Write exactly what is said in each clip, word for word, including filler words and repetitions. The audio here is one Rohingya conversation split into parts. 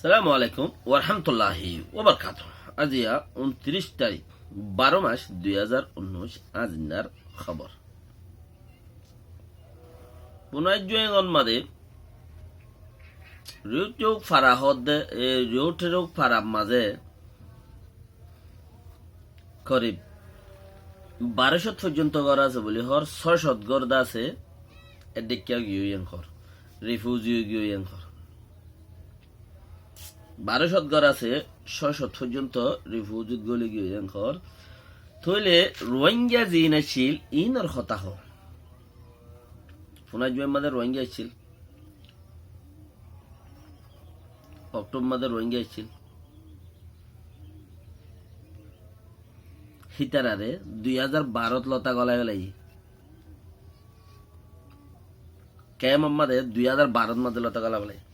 Assalamu alaikum warahmatulláhi wabarakátuhu. Aziya untiríc tarík, baró mac, dui házar unnúic, azinnár hóbor. Funaijjuéngon mazé Riuthuk fara hoódde, e Riuthuk farar mazé korib baró cót foijjonto gór asé buli hoór, só cót gór de asé, eddikká giyói en hoór, rifuzi ói giyói en hoór. Baró cót gór asé, só cót foijjonto rifuzit góli giyói en hoór. Tóile Ruáingga ziín accíl, iínor hotá hoó. Funaijjuér mazé Ruáingga accíl. Októbor mazé Ruáingga accíl. Hítararé dui házar barót lota golai félaiye. Kemor mazé dui házar barót mazé lota golai félaiye.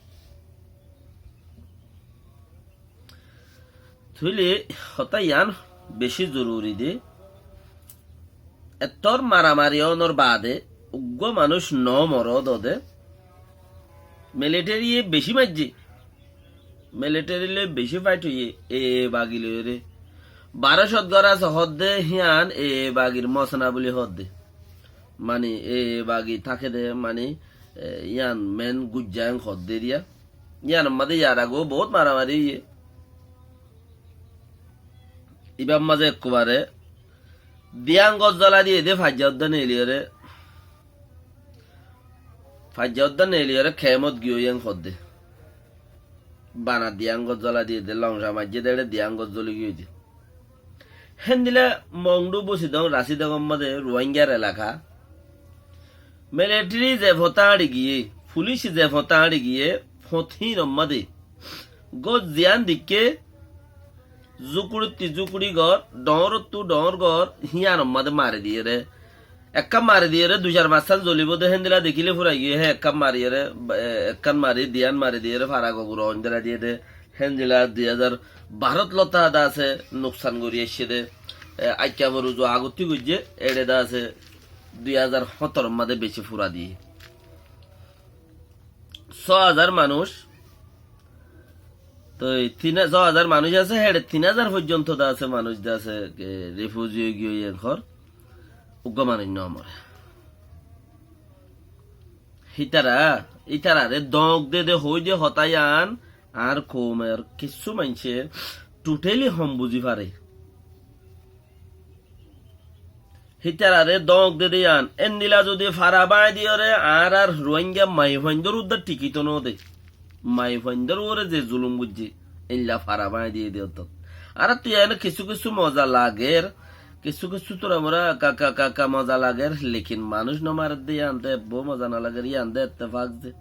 Tóile hotá yián bicí zoruri de. Ettór maramari ónor baade uggúa manúic no moródde. Militariye bicí maijjé. Militari loi bicí fait óiye, e bagi loiyóre. Baró cót gór asé hoódde, híyan e bagir mosna buli hoódde. Mani e bagi táke de, mani, e, yián men gujja en hoódde eriya. Yiánor mazé yar ageu bout maramari óiye. Ibár mazé ekkubare Diyan gór zola diyé de, faijja uddá neeliyóre, faijja uddá neeliyóre kemot giyói en hoódde. Bana Diyan gór zola diyé de, longca maijjé de, eçé Diyan gór zoli giyói de. Héndilla Mongdu, Busidong, Rasidongor mazé Ruáinggar elaka. Militari ze fotá añçi giyé, fulic ze fotá añçi giyé, fot híinor mazé gór ziyán deikké, zúkuçittú zúkuçi gór, dhoóñrottú dhoóñr gór, híyanor mazé mari diyére. Ekkán mari diyére, dui sair massán zolibóu de, héndilla dekíle furai giyé, hé ekkán mariyére, e, ekkán mari, diyan mari diyére, fara goguro oindera diyé de, héndilla dui házar barót lota de asé, nuksan gorí aiccé de, e, aikká boru zo agottí goijjé, eçé de asé, dui házar hóñtoror mazé beci fura diyé. Só házar manúic, toi tin, só házar manúic asé, héçe tin házar foijjonto de asé, manúic de asé, e, rifuzi ói giyói en hoór, uggúa manúic no more. Hítara, ítararé dóñk de de hoói de hotá yián, añár koumer kissú maincé thotally hom buzí fare. Hítararé dóñk de de yián, endilla zodi fara báñgi diyóre, añárar Ruáingga maiyafuaindór uddá thikito no de. Maiyafuaindór uore ze zulum goijjé, eilla fara báñgi diyé de ottót. Añáráttu yiáne kissú kissú moza lager, kissú kissú tura mura ka, ka, ka, ka moza lager, lekin manúic no maredde yián de ebbou moza no lager, yián de ettefak ze.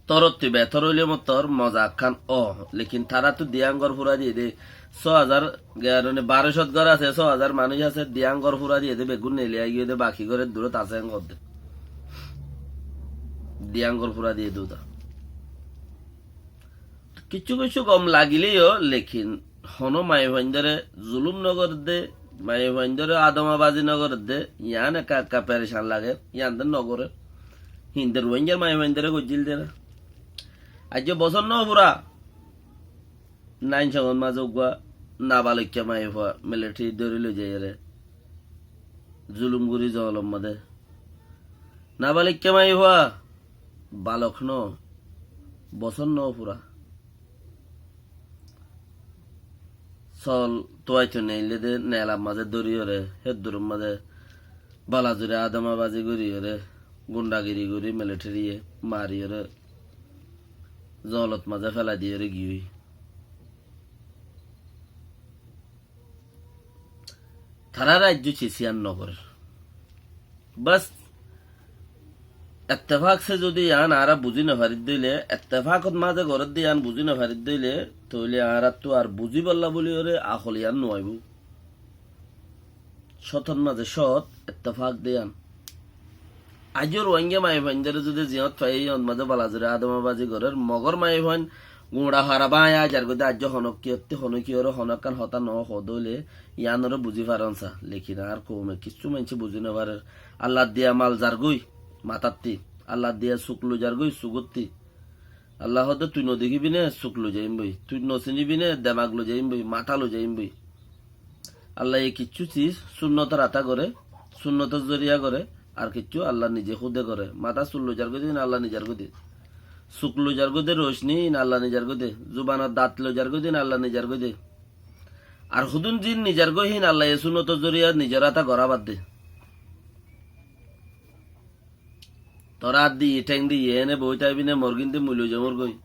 Torottí betor óile mottor moza ekkán ó, lekin taráttu Diyan gór fura diyé de, só házar, ge-, mane, baró cót gór asé, só házar manúic asé, Diyan gór fura diyé de, beggún neeli aigiyé de, baki gór eddurot asé en hoódde. Diyan gór fura diyé de uda. Kissú kissú gom lagilé yó, lekin honó maiyafuaindóre zulum no goredde, maiyafuaindóre adomabazi no goredde, yián ekka ekka perecan lager, yián de no gorer. Hín de Ruáinggar maiyafuaindóre goijjíl de na. Aijjó bosór no fura, Naincongot mazé uggúa nabaloikka maiyafua militari dóri loi zaiyóre zulum gorí zoolor mazé. Nabaloikka maiyafua, balok no, bosór no fura. Sol tuaito neille de nelar mazé dóriyóre, hédduror mazé balazuri adomabazi goríyore, gundagiri gorí militariye mariyore, zoolot mazé félai diyore giyói. Tará raijjo cis yián nogorér. Bas, ettefak se zodi yián añára buzí nofaridde óile, ettefakot mazé gorédde yián buzí nofaridde óile, tóile añárattu ar buzíbolla buli óre akol yián nuaibóu. Cótot mazé cót ettefak de yián. Aijjó Ruáingga maiyafuaindóre zodi ziyót fai, yót mazé balazuri adomabazi gorér, Mogór maiyafuain guñça fara báñgi aizar goi de, aijjó honókiyótti, honókiyóre honókkan hotá no hoóde óile, yiánoré buzí faron sa. Lekin añár koume kissú maincé buzí nofarér. Allar diya mal zargói matatti, Allar diya suk loi zargói sugotti. Allah hoódde tui nodekíbi né, suk loizaiyum boi. Tui nosinibí né, demak loizaiyum boi, matá loizaiyum boi. Allaye kiccú sis sunnotor ata goré, sunnotor zoriya goré, ar kiccú Allah nize kúde goré. Matár sul loizar goi de, ín Allah nizar goi de. Suk loizar goi de, roicní, ín Allah nizar goi de. Zubanor dat loizar goi de, ín Allah nizar goi de. Ar hudún zin nizar goi, hín Allaye sunnotor zoriya nizor ata gorá bad de. Tor át diyé, théng diyé, ene boói táibi né, morgín de mui loizaimór goi.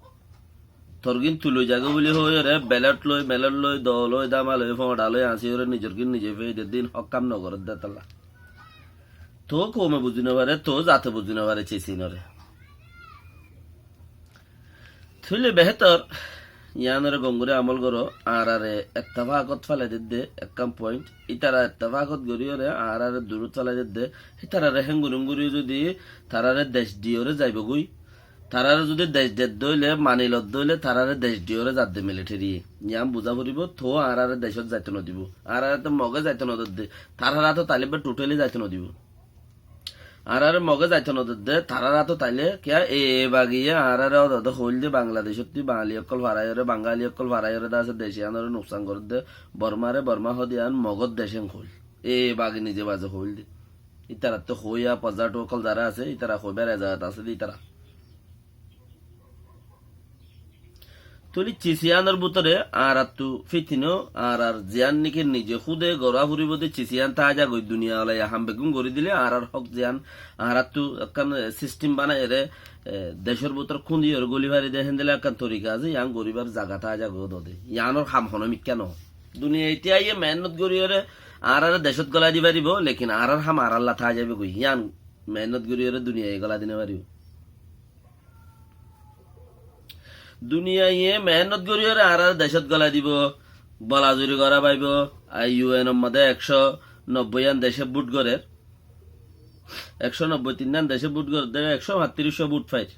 Torgín tui loizagói buli hoóiyoré, belot loi, melot loi, doo loi, dama loi, foñçá loi, añsíyoré nizorgín nize fei de, din hók kam nogorédde tolla. Toóu koume buzi nofaré, toóu zate buzi nofaré, cisinoré. Tóile behétor, yíanoré gom gorí amol goró, añáráre ettefakot félai dedde, ekkán point, ítara ettefakot goríyoré, añáráre durút félai dedde, ítararé héngorí héngorí zudi taráre dec diyoré zaibogói, taráre zudi dec dedde óile, mani lodde óile, taráre dec diyoré zadde militériye. Yían buzá foribó, toóu añáráre decót zaito nodibó. Añáráre toóu Mogé zaito nodedde, tarár átot ailé bá totally zaito nodibó. Añáráre Mogé zaito nodedde, tarár átot ailé, kiyá e bagiye añáráre ódode hoóilde Bangladecótti Bangali ókkol faraiyóre, Bangali ókkol faraiyóre de asé dec yíanoré nuksan gorédde, Bormáre Bormá hoóde yían Mogór dec héen hoóil. E bagi nize baze hoóilde. Ítarattú hoóiya pozzathú ókkol zará asé, ítara hoibár ezagot asé de ítara. Tóile cis yíanor bútore añáráttu fítinó, añárár ziyán néki nize kúde gorá foribó de cis yían táa zagói, duniyawalaye ham beggún gorí dile añárár hók ziyán añáráttu ekkán, e, sistem banaiyóre, e, decór bútore kúndiyóre góli fari de héndilla ekkán torika asé, yían goríbar zaga táa zagói ódode. Yíanor ham honó mikká noó. Duniyaite aiyé meénnot goríyoré añáráre decót gólai di faribó, lekin añárár ham añárálla táa zaibói, yían meénnot goríyoré duniyaye gólai di nofaribó. Duniyaiye meénnot goríyoré añáráre decót gólai dibó, bolazuri gorá faibó. Ar U N or modé ekcó nobbói yán decé bút gorér, ekcó nobbói tin yán decé bút gorér, de ekcó fañtiriccó bút fair.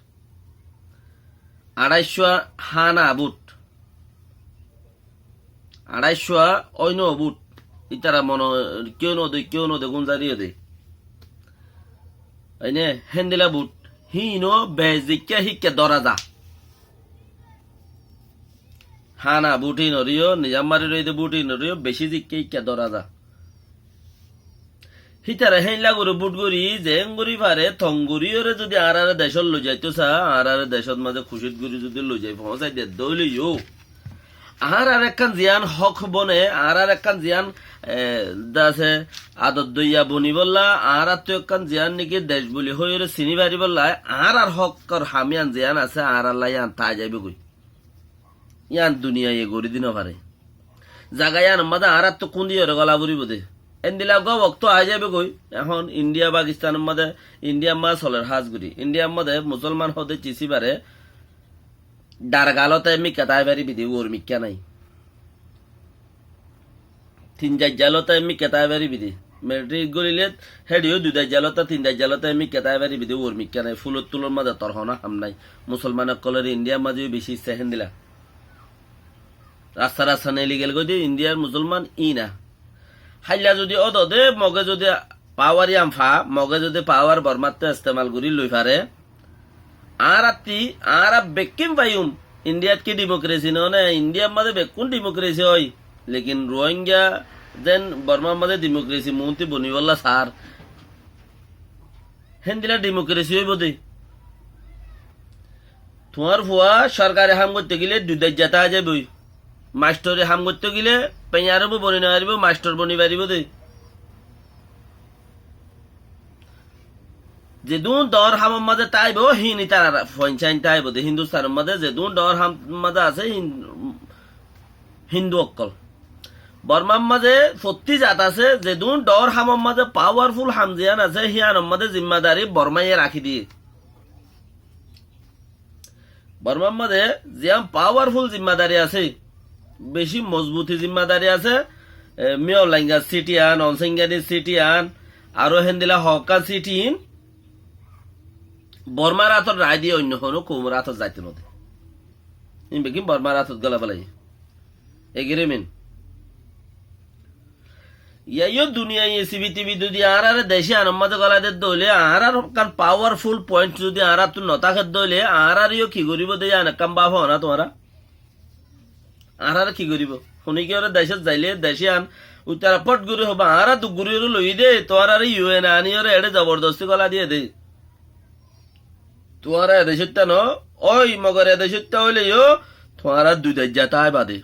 Añçáiccúa hána bút. Añçáiccúa óino bút. Ítara mone kiyó node, kiyó node, gúnzariyo de. Aine héndila bút. Híino bec zikká híkka dóra za. Hána bút híin oríyo, nizam mari roiyé de bút híin oríyo, bicí zikká híkka dóra za. Hítara héinla gorí bút gorí, zeén gorí fare, tong goríyoré zudi añáráre decót loizaitó sa, añáráre decót mazé kucít gorí zudi loizai foóñsai dedde óile yó, añárar ekkán ziyán hók bone, añárar ekkán ziyán, e, dase adot doiya bonibólla, añáráttu ekkán ziyán néki dec buli hoiyóre siní faribólla, añárar hókor ham yían ziyán asé, añárálla yían táa zaibói goi. Yían duniyaiye gorí di nofare. Zaga yíanor mazé añáráttu kúndiyóre gola foribó de. Endila uggúa wokto aái zaibói goi. Ehón Indiya, Pakistanor mazé, Indiyar mazé soler hás gorí. Indiyar mazé musolman hóde cis íbare dargalóte mikká tái faribí de, uor mikká nái. Tin daijjalóta mikká tái faribí de. Metrik gólile héçiyó dui daijjalóta, tin daijjalóta mikká tái faribí de, uor mikká nái. Fulor tulor mazé tor honó ham nái. Musolman ókkolóre Indiyar mazé yó bicí issá héndila. Rasta rasta neligel goi de Indiyar musolman ína. Háilla zudi ódode Moge zudi pawar yían fa, Moge zudi pawar Bormáttu estemal gorí loi fare, añáratti, añára bekkín faiyum. Indiyat ki dimokresi noó né? Indiyar mazé bekkún dimokresi ói. Lekin Ruáinga zeén Bormár mazé dimokresi muúnti bonibólla saár, héndila dimokresi óibou de. Tuáñr fua sorkari ham goitté gile dui daijja tái zaibói. Mastori ham goitté gile peñarobu boni nofaribóu, mastor boni faribóu de. Zedún dhoóñr hamor mazé táibou, híin ítarar foinsáin táibou de. Hindustanor mazé zedún dhoóñr ham mazé asé, hin-, Hindu ókkol. Bormár mazé fottí zat asé, zedún dhoóñr hamor mazé pawarful ham ziyán asé, híanor mazé zimmadari Bormáye rakí diyé. Bormár mazé ziyán pawarful zimmadari asé, bicí mozbuti zimmadari asé, e, Miyolaingar siti án, Onsainganir siti án, aró héndila hoókkan siti ín Bormár átot raái diyé, oinno honó koumor átot zaito node. Ín beggín Bormár átot gola félaiye. Agreement. Yá yó duniyaiye sibi tibi zodi añárare dec iánor mazé golai de dóile, añárar ekkán powerful point zodi añárattú no táke dóile, añárare yó ki goríbou de ián ekkán báfo na tuáñra? Añárare ki goríbou? Hone ki ore decót zaile, dec ián uitara fot gorí hoibo, añára duk gorí ore loi de, tuáñrare U N e aní ore eçé zobordosti golai diyé de. Tuáñra e decótta no, ói, mogor e decótta óile yó, tuáñra dui daijja táiba de.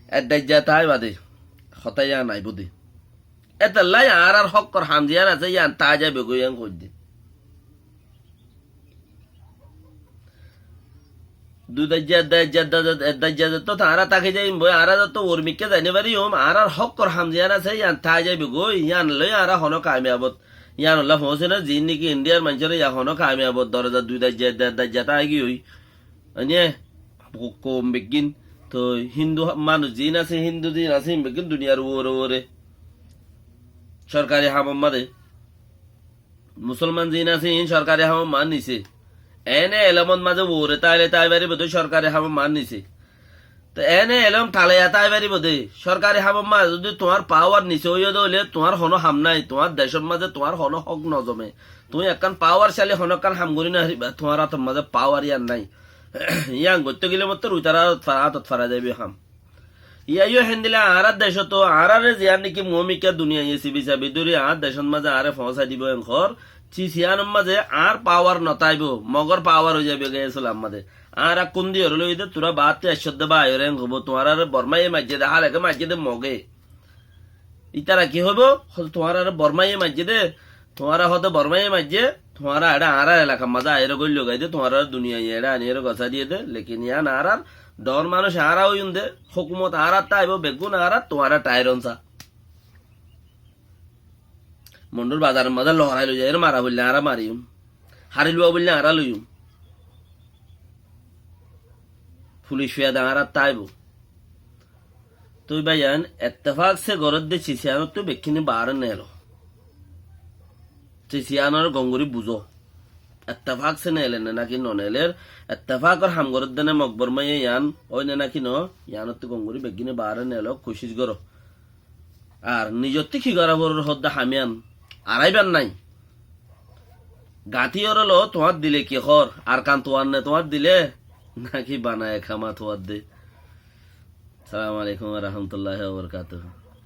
Ek daijja táiba de. Hotá ián aibó de. Étella añárar hókkor ham ziyán asé, ián tái zaibo goi ián hoiddé. Dui daijja, daijja, daijja, daijja, daijja, to añára táki zaiyum boi, añára to uor mikká zai no fariyum, añárar hókkor ham ziyán asé, ián tái zaibo goi, ián loi añára hono kamiyabot, ián olla foóñse no, ziín niki Indiyar maincóre iá hono kamiyabot doroza dui daijja, daijja, daijja táki giyói. Ene ko-, koum beggín, to Hindu ha-, manúic ziín asé, Hindu ziín asé, hín beggín duniyar uore uore. Sorkari hamor mazé. Musolman ziín asé, hín sorkari hamor mazé nise. Ene elomor mazé uore táile tái faribó de, sorkari hamor mazé nise. To ene elom taleya tái faribó de, sorkari hamor mazé zodi tuáñr pawar nise óiye de óile, tuáñr hono ham nai, tuáñr decor mazé tuáñr hono hók no zome. Tuñí ekkán pawarcali hono ekkán ham gorí no faribá, tuáñr átor mazé pawar ián nai. Ián goitté gile mottor uitar átot fa-, átot fara zaibo ham. Yá yó héndilla añárar decót to, añárare ziyán niki muúmikká duniyaiye sibi sabi dóri añár decót mazé añáre foóñsai dibou enkor, cis iánor mazé añár pawar no táibo, mogor pawar ói zaibo goi esulam mazé. Añára kúndi ore loi de, tuáñra baátti aiccó de bái ore en hoibó, tuáñrare Bormaiye maijjé de, háleke maijjé de moge. Ítara ki hoibó? Hoó de tuáñrare Bormaiye maijjé de, tuáñra hoó de Bormaiye maijjé, tuáñra eçé añárar elakar mazé aiyóre góillo gai de, tuáñrare duniyaiye eçé aníyore gosái diyé de, lekin ián añárar dhoóñr manúic añára óiyum de, hókumot añárattú aibó, beggún añárar, tuáñra thairón sa. Mondhúr bazaror mazé lorai loi zaiyóre mara boille añára mariyum. Hári luwa boille añára loiyum. Fulic fiyada añárattú aibó. Tui báiyain, ettefak se goródde cis iánottú bekkíni baáre neelo. Cis iánore gom gorí buzó. Ettefak se neeler né náki no neeler, ettefakor ham goródde né Mok Bormaiye ián, ói né náki no, iánottú gom gorí bekkíni baáre neelo, kucíc goró. Ar nizottú ki gorá forer hoódde ham ián aráibar nái. Gañtí oré lo tuáñr dile ki hoór, Arkan tuáñr né tuáñr dile, náki banaye kama tuáñr de. Assalamu alaikum wa rahmatullahi wa barakatuhu.